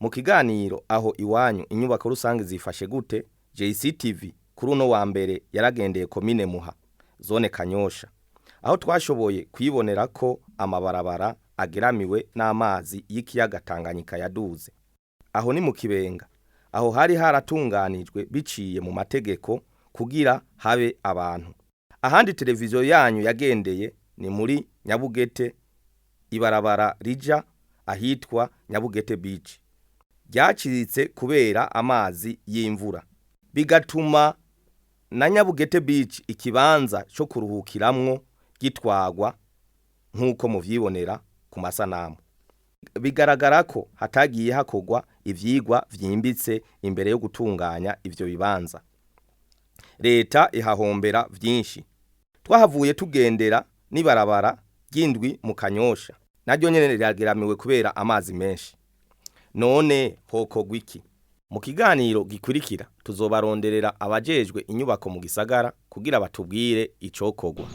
Mu kiganiro aho iwanyu inyubako rusange zifashe gute, JCTV kuri uno wa mbere yaragendeye komine Muha, zone Kanyosha, aho twashoboye kwibonera ko amabarabara ageramiwe n'amazi y'ikiyaga Tanganyika yaduze. Aho ni mu Kibenga, aho hari haratunganijwe biciye mu mategeko kugira habe abantu. Ahandi televiziyo yanyu yagendeye ni muri Nyabugete, ibarabara rija ahitwa Nyabugete Beach. Ryacitse kubera amazi y'imvura, bigatuma na Nyabugete Beach, ikibanza co kuruhukiramwo, gitwagwa nk'uko muvyibonera ku masanamu. Bigaragara ko hatagiye hakorwa ivyigwa vyimbitse imbere yo gutunganya ivyo bibanza. Leta ihahombera vyinshi. Twahavuye tugendera n'ibarabara ry'indwi mu Kanyosha, naryo nyene rirageramiwe kubera amazi menshi. None hokorwa iki? Mu kiganiro gikurikira tuzobaronderera abajejwe inyubako mu gisagara kugira batubwire icokorwa.